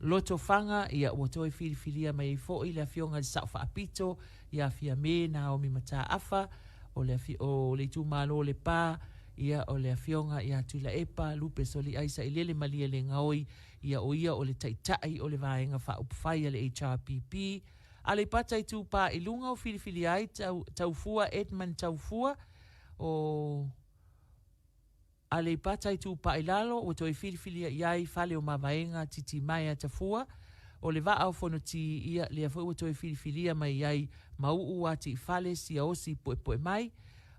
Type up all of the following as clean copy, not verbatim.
Lotofaga, ia, ua toe filifilia mai ai foi le Afioga i le Sao Faapito ia Fiame Naomi Mataafa, o le, o le itumalo o Lepa, ia, o le Afioga ia Tuilaepa Lupe Soliai Sailele Malielegaoi, ia, o ia o le Taitai o le Vaega Faaupufai a le HRPP. Aleipata Itupa i Luga, o filifilia ai Tau, Taufua Edmund Taufua, o Aleipata Itupa i Lalo, ua toe filifilia i ai Faleomavaega Titimaea Tafua, o le Vaa o Fonoti, ia, lea foi ua toe filifilia mai ai Mauu Atiifale Siaosi Puepuemai,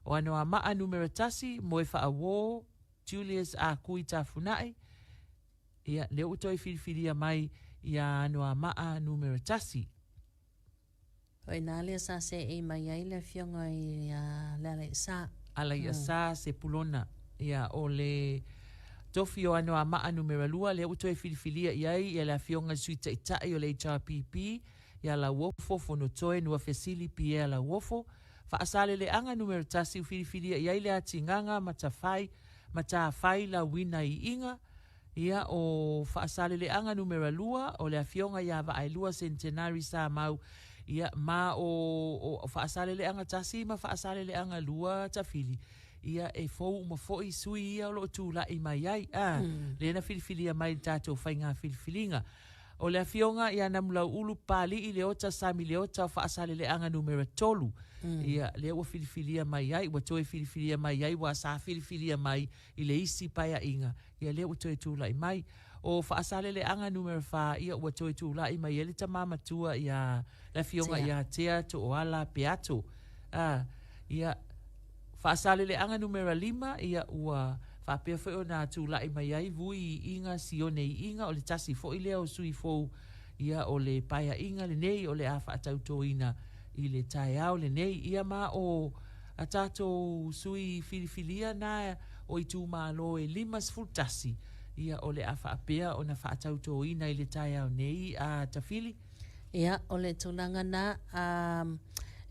o Anoamaa Numera 1, Moefaauo Julius Akui Tafunai, ia, lea ua toe filifilia mai ia Anoamaa Numera 1. O i ina lea sa seei mai ai le afioga i le Alaiasa. Alaiasa Sepulona. Ia, o le tofi o Anoamaa Numera 2, lea ua toe filifilia i ai ia le afioga i le Sui Taitai o le HRPP, ia Lauofo Fonotoe Nuafesili Pierre Lauofo. Faasaleleaga Numera 1, ua filifilia i ai le Atigaga Matafai Matafai Lauina Iiga. Ia, o Faasaleleaga Numera 2, o le Afioga ia Vaaelua Centenary Samau, ia, ma o, o Faasaleleaga 1 ma Faasaleleaga 2 Tafili, ia, e fou uma foi sui ia o lo o tulai mai ai, a, mm. lea na filifilia mai le tatou faiga filifiliga. O le Afioga ia Namulauulu Papali'i Leota Sami Leota o Faasaleleaga Numera 3, mm. ia, lea ua filifilia mai ai, ua toe filifilia mai ai, ua sa filifilia mai i le isi paeaiga, ia lea ua toe tulai mai. O Faasaleleaga Numera 4, ia ua toe tulai mai ai le tama matua ia le afioga ia Tea Tooala Peato. A, ia, Faasaleleaga Numera 5, ia ua faapea foi ona tulai mai ai Vui Iiga Sione Iiga, o le tasi foi lea o sui fou, ia o le paeaiga lenei o le a faatautoina i le taeao lenei. Ia ma o a tatou sui filifilia na o itumalo e 51, ia o le a faapea ona faatautoina i le taeao nei a Tafili. Ia, o le tulaga na,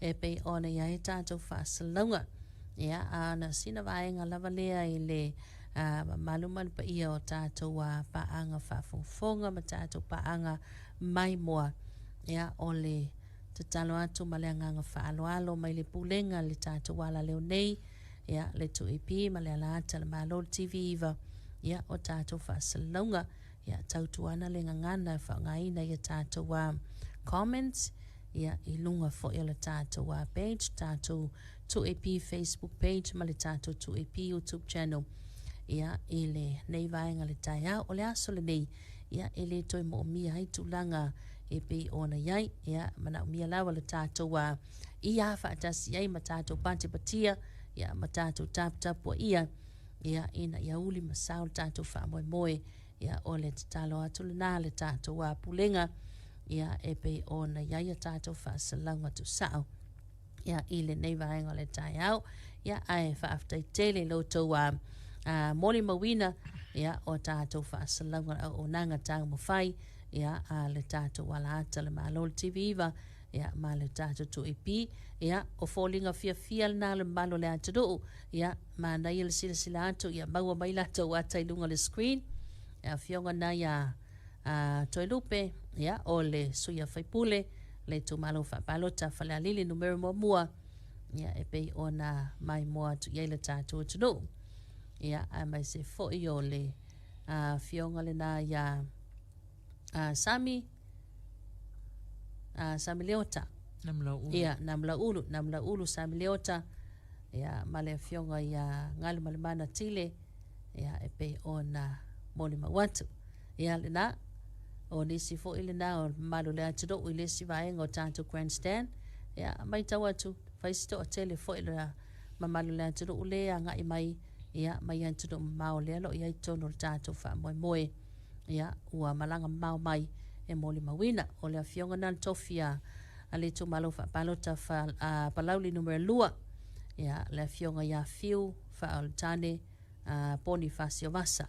e pei ona i ai tatou faasalalauga. Ia, a na sina vaega lava lea i le mamalu ma le paia o tatou paaga faafogafoga ma tatou paaga maimoa. Ia, o le tatalo atu ma le agaga faaaloalo mai le pulega le tatou alaleo nei, ia, le 2AP ma le alaata le Malo le TV9, ia, o tatou faasalalauga. Ia, tautuana le gagana e faaaogaina i a tatou comments, ia, i luga foi o le tatou page, tatou 2AP Facebook page ma le tatou 2AP YouTube channel, ia, i lenei vaega le taeao. O le aso lenei, ia, e le toe moomia ai tulaga e pei ona i ai, ia, manaomia lava le tatou ia faatasi ai ma tatou patipatia, ia, ma tatou taputapuaia, ia, ina ia uli ma sao le tatou faamoemoe, ia, o le tatalo atu lena le tatou pulega, ia, e pei ona i ai a tatou faasalalauga tuusao, ia, i lenei vaega o le taeao. Ia, ae faafetai tele i lo outou molimauina, ia, o tatou faasalalauga auaunaga taumafai, ia, a le tatou alaata le Malo le TV9, ia, ma le tatou 2AP. Ia, o foliga fiafia lena le mamalu o le atunuu, ia, manaia le silasila atu, ia maua mai latou ata i luga o le screen. Ia, afioga na ia Toelupe, ia, o le sui a faipule, le itumalo faapalota Falealili numera 1, ia, e pei ona maimoa atu i ai le tatou atunuu. Ia, aemaise foi o le afioga lena ia Sami, Sami Leota. Namulauulu. Ia, Namulauulu, Namulauulu Sami Leota, ia, ma le afioga ia Galumalemana Tile, ia, e pei ona molimau atu. Ia, lena, o nisi foi lena o mamalu o le atunuu i le isi vaega o tatou grandstand, ia, matau atu, fai si toatele foi le mamalu o le atunuu le agai mai, ia, mai atunuu mamao lea o lo o i ai i totonu o le tatou faamoemoe. Ia, ua malaga mamao mai e molimauina. O le afioga na le tofi a le itumalo faapalota Palauli numera 2, ia, le afioga ia Fiu Faaolotane Ponifasio Vasa.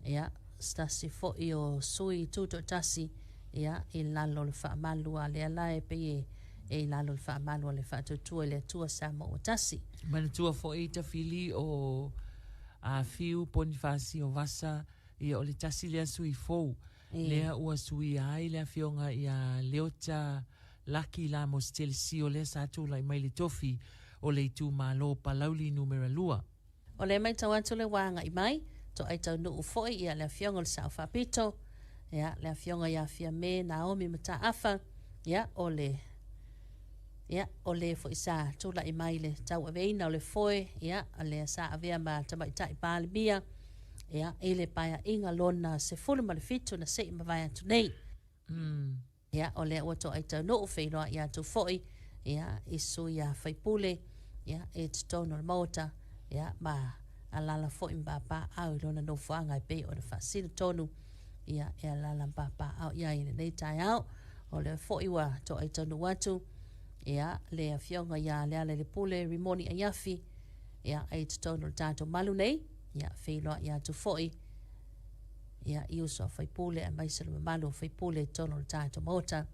Ia, se tasi foi o sui tutoatasi, ia, i lalo o le faamalu a lea la e pei e i lalo o le faamalu a le Faatuatua i le Atua Samoa ua tasi. Manatua foi Tafili o Fiu Ponifasio Vasa, ia o le tasi lea sui fou. Lea ua suia ai le Afioga ia Leota Laki Lamos Telesio lea sa tulai mai le tofi o le itumalo Palauli Numera 2. O lea e matau atu le ua agai mai, toai taunuu foi ia le Afioga o le Sao Faapito, ia le Afioga ia Fiame Naomi Mataafa, ia o le ia o le foi sa tulai mai le tauaveina o le foe, ia lea sa avea ma Tamaitai Palemia, ia i le Paeaiga lona 17 na se i mavae atu nei. Ia, o lea ua toai taunuu feiloai atu foi, ia, i sui a faipule, ia, i totonu o le Maota, ia, ma alala foi ma papaaao i lona nofoaga e pei ona faasino tonu, ia, e alala ma papaaao i ai i lenei taeao. O lea foi ua toai taunuu atu, ia, le Afioga ia Lealailepule Rimoni Aiafi, ia, i totonu o le tatou malu nei, ia, feiloai atu foi, ia, i uso a faipule aemaise le mamalu o faipule i totonu o le tatou Maota,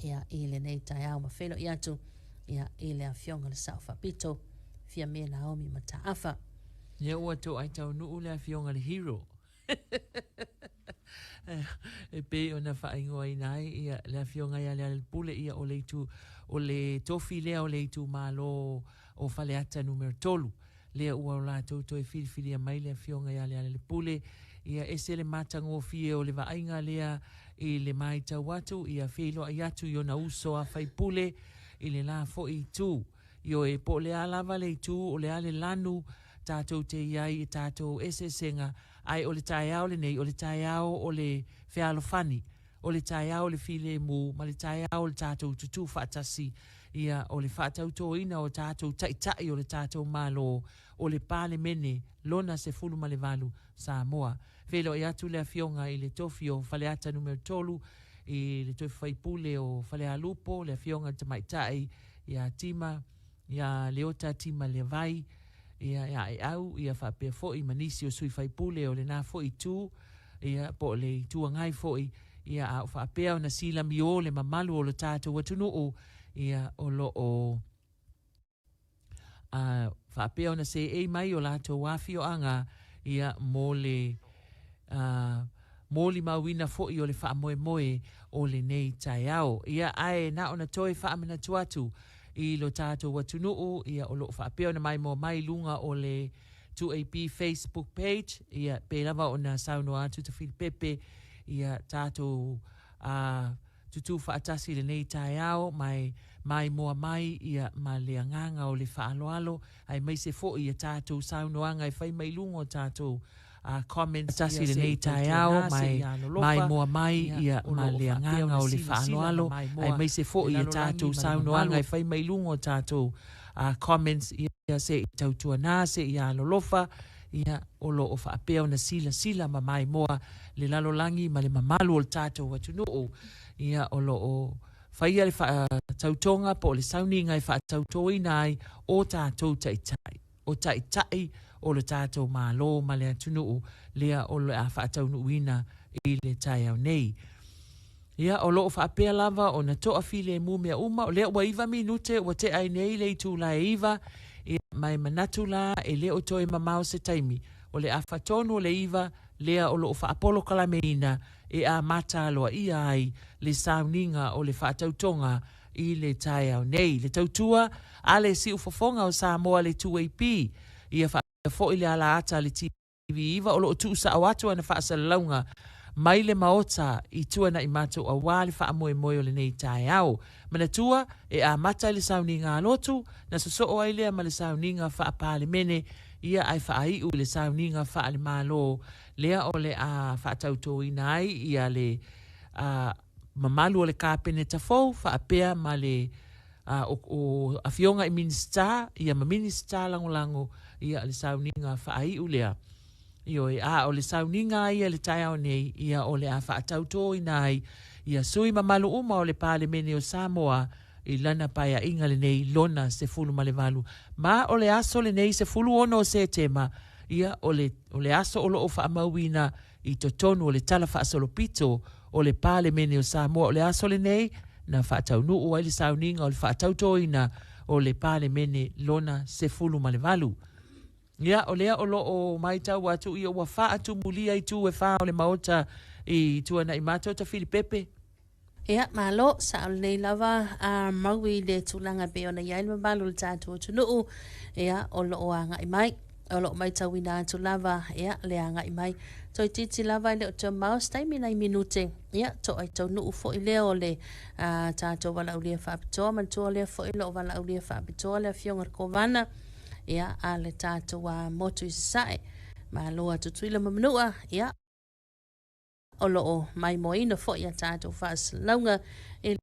ia, i lenei taeao ma feiloai atu, ia, i le Afioga i le Sao Faapito, Fiame Naomi Mataafa. Ia ua toai taunuu le Afioga i le Hero. E pei ona faaigoaina ai ia le Afioga ia Lealailepule, ia o le itu, o le tofi lea o le itumalo o Faleata numera 3. Lea ua o latou toe filifilia mai le Afioga ia Lealailepule, ia ese le matagofie o le vaaiga lea i le matau atu, ia feiloai atu i ona uso a faipule i le la foi itu. Ioe, po o le a lava le itu, o le a le lanu tatou te i ai i tatou eseesega, ae o le taeao lenei, o le taeao o le fealofani, o le taeao o le filemu, ma le taeao o le tatou tutū faatasi, ia, o le faatautoina o tatou taitai o le tatou Malo, o le Palemene lona 18 Samoa. Feiloai atu le Afioga i le Tofi o Faleata Numera 3, i le Tofi Faipule o Falealupo, le Afioga i le Tamaitai ia Tima, ia Leota Tima Levai, ia ia Aeau, ia faapea foi ma nisi o sui faipule o lena foi itu, ia po o le Itu Agai foi, ia a o faapea ona silamiō le mamalu o lo tatou atunuu, ia o lo o a faapea ona seei mai o latou afioaga, ia mo le a molimauina foi o le faamoemoe o lenei taeao. Ia ae na ona toe faamanatu atu i lo tatou atunuu, ia o lo o faapea ona maimoa mai luga o le 2AP Facebook page, ia pei lava ona saunoa atu Tafilipepe, ia tatou a tutū faatasi i lenei taeao ma e maimoa mai ia ma le agaga o le faaaloalo aemaise foi ia tatou saunoaga e fai mai luga o tatou comments tasi i lenei taeao ma e maimoa mai ia ma le agaga o le faaaloalo aemaise foi ia tatou saunoaga e fai mai luga o tatou comments ia se i tautuana se i alolofa ia o lo o faapea ona silasila ma maimoa le lalolagi ma le mamalu o le tatou atunuu ia o lo o faia le faatautoga po o le sauniga e faatautoina ai o tatou taitai, o taitai o le tatou Malo ma le atunuu lea o le a faataunuuina i le taeao nei. Ia, o lo o faapea lava ona toafilemu mea uma, o lea ua 9 minute ua tea ai nei le itula e 9, ia, ma e manatu la e le o toe mamao se taimi, o le afa tonu o le 9 lea o lo o faapolokalameina e amata aloaia ai le sauniga o le faatautoga i le taeao nei. Le tautua a le siufofoga o Samoa le 2AP, ia faapea foi le alaata a le TV9 o lo o tuusao atu ana faasalalauga mai le Maota i Tuanai Matou aua le faamoemoe o lenei taeao. Manatua, e amata i le sauniga a lotu, na sosoo ai lea ma le sauniga faa-Palemene, ia ae faaiu i le sauniga faale-Malo lea o le a faatautoina ai ia le mamalu o le Kapeneta fou faapea ma le o afioga i Minisita ia ma Minisita Lagolago ia le sauniga faaiu lea. Ioe, a o le sauniga ia i le taeao nei, ia o le a faatautoina ai ia sui mamalu uma o le Palemene o Samoa i lana paeaiga lenei lona 18. Ma o le aso lenei 16 o Setema, ia o le, o le aso o lo o faamauina i totonu o le Tala Faasolopito o le Palemene o Samoa. O le aso lenei na faataunuu ai le sauniga o le faatautoina o le Palemene lona 18. Ia, o lea o lo o matau atu, ia ua faatumulia itu e fa o le Maota i tuanaʻi matou Tafilipepe. Ia, malo, sao lelei lava a mau i le tulaga e pei ona i ai le mamalu o le tatou atunuu, ia, o lo o agai mai, o lo o matauina atu lava, ia, le agai mai. Toeitiiti lava e le o toe mamao se taimi nai minute, ia, to'a i taunuu foi lea o le a, tatou valaaulia faapitoa, manatua lea foi o lo o valaaulia faapitoa le afioga i le Kovana, ia, a le tatou a, motu i Sasae, malo a Tutuila ma Manua, ia, o lo o maimoaina foi a tatou faasalalauga i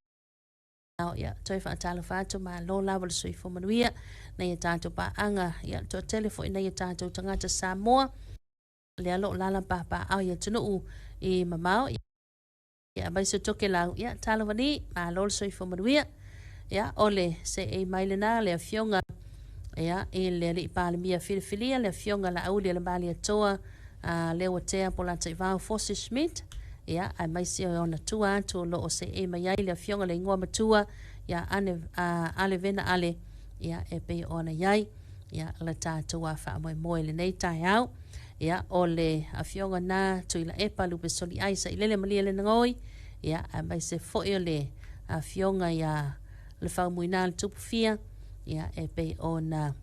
ia, toe faatalofa atu, malo lava le soifua manuia nai a tatou paaga, ia, le toatele foi nai a tatou tagata Samoa lea lo o lala papaaao i atunuu i mamao, ia, aemaise o Tokelau, ia, talofa ni, malo le soifua manuia. Ia, o le seei mai lena le afioga, ia, i le alii Palemia filifilia, le afioga Laauli Alemalietoa, a Leuatea Polataivao Fosi Schmidt, ia, aemaise o ona tua atu o lo o seei mai ai le afioga le igoa matua ia Ane, a, Ale Vena Ale, ia, e pei ona i ai, ia, le tatou a faamoemoe i lenei taeao. Ia, o le afioga na Tuilaepa Lupesoliai Sailele Malia Lenagoi, ia, aemaise foi o le afioga ia le Faumuina le Tupufia, ia, e pei ona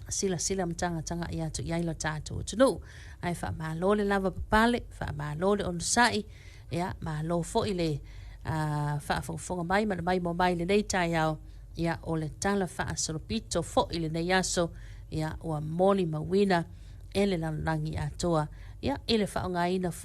silasila ma tagatagai atu i ai lo tatou atunuu. Ae faamalo le lava papale, faamalo le onosai, ia, malo foi le faafogafoga mai ma le maimoa mai i lenei taeao, ia, o le tala faasolopito foi i lenei aso, ia, ua molimauina e le lalolagi atoa, ia, i le faaaogaina foi.